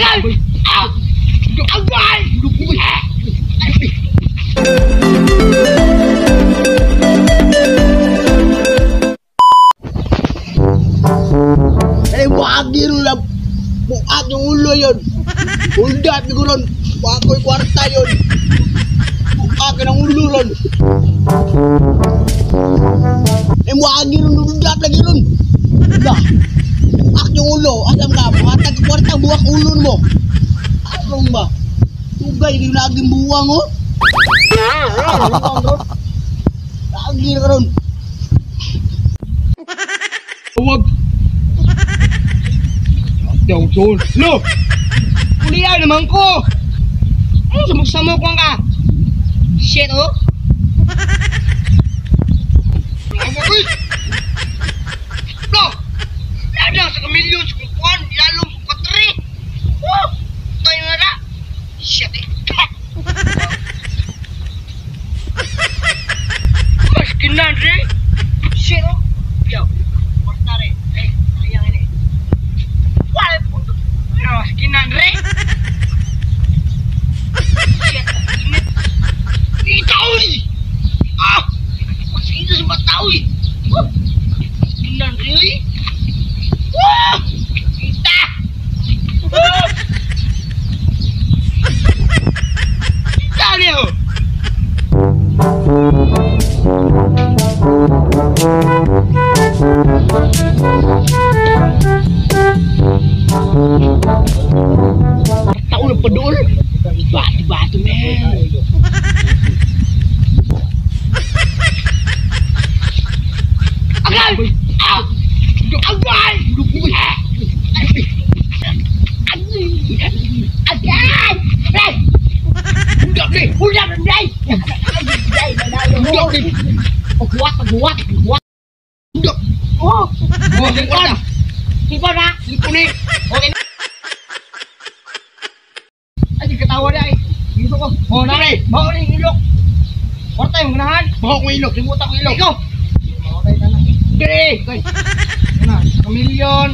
Agay! Ah! Agay! Ay, wagi ron lang. Buat yung ulo yun. Hold up ko ron. Ako'y kwarta yun. Buat ka ng ulo ron. Ay, wagi ron. Hold up lagi ron. Lah. Buat yung ulo. Asam ka. Buhat ka kwarta. Buwak ulo mo. Arong ba? Tugay. Di laging buwang oh. Buwang ron. Lagi na ron. Huwag. Daw, Lo! Kuliya naman ko! Ano sumuksa-mo ko ka? Shit, oh! Lo! Lada sa kamilyon sa kumpuan, lalong sa katri! Woo! Tayo na na! Shit, eh! Mas kinan, re! Shit, oh! Yo! Porta, re! Eh, sayang ini. Wala po! Mas kinan, re! Shit, init! Itaw, eh! Ah! Mas ito sa bataw, eh! Woo! Kinan, re, eh! Woo! Kita! Woo! Kita niyo! Tao na padul. Bato-bato, man. Agay! Ah! Agay! Agay! Agay! Hold up, ni. Hold up, Ray! Hold up, ni. Paghuwat, paghuwat, paghuwat. Hold up. Oh! Oh, Sipon! Sipon, ha? Sipon, eh. Okay na. Ay, di katawa na, eh. Dito ko. Oh, na, Pre. Baho na yung ilok. Kwarta yung ganahan. Baho kong ilok. Limutan kong ilok. Ikaw! Pre! Okay. Ano na? Kamilyon.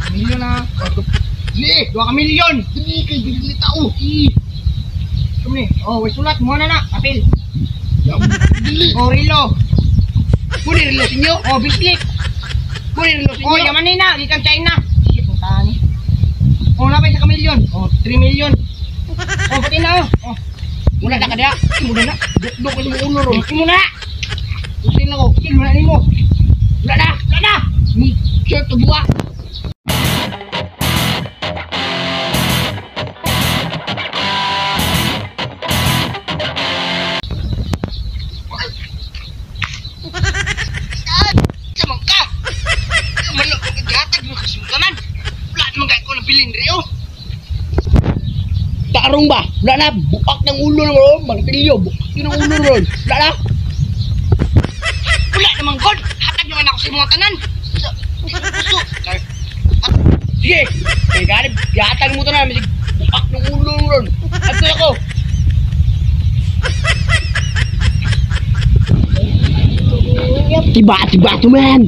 Kamilyon na. Ni! 2 kamilyon. Dili kay dili tao. I. Kami. Oh, way sulat mo na na. Papel. Dili. Oh, rilo. Muni rilo sinyo. Oh, bislik. Muni rilo sinyo. Oh, yaman na. Gikan China. Shit, ang tani. Oh, napay sa kamilyon. Oh, 3 million. Oh, pati na. Oh. Muna na ka diha. Muna na. Dukduk ko sa mga ulo ron. Imo na. Usin lang ko. Kilo na nimo. Wala na. Wala na. Shirt to buwa. Sa man ka. Manok ko gihatag mo kasumkaman. Wala naman kay ko nabilin rin oh. Tarong ba? Wala na. Buak ng ulo ron. Martilyo. Buak yun ang ulo ron. Wala na. Wala naman god. Hatag naman ako sa imong tanan. Puso. Sige. Kay ganib. Gihatag mo to na. Masig buak ng ulo ron. Adto ako. Tiba-tiba to, man.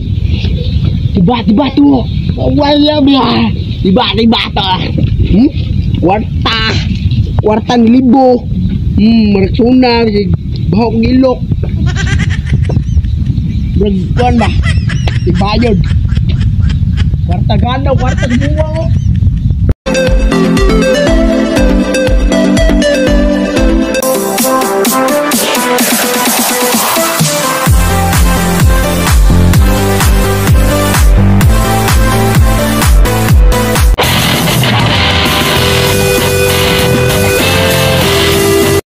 Tiba-tiba to. Wala ba? Tiba-tiba to. Kwarta. Kwarta ng libo. Marksuna. Bahok ng ilok. Bragkuan ba? Tiba yun. Kwarta ganaw, kwarta sa buwang oh.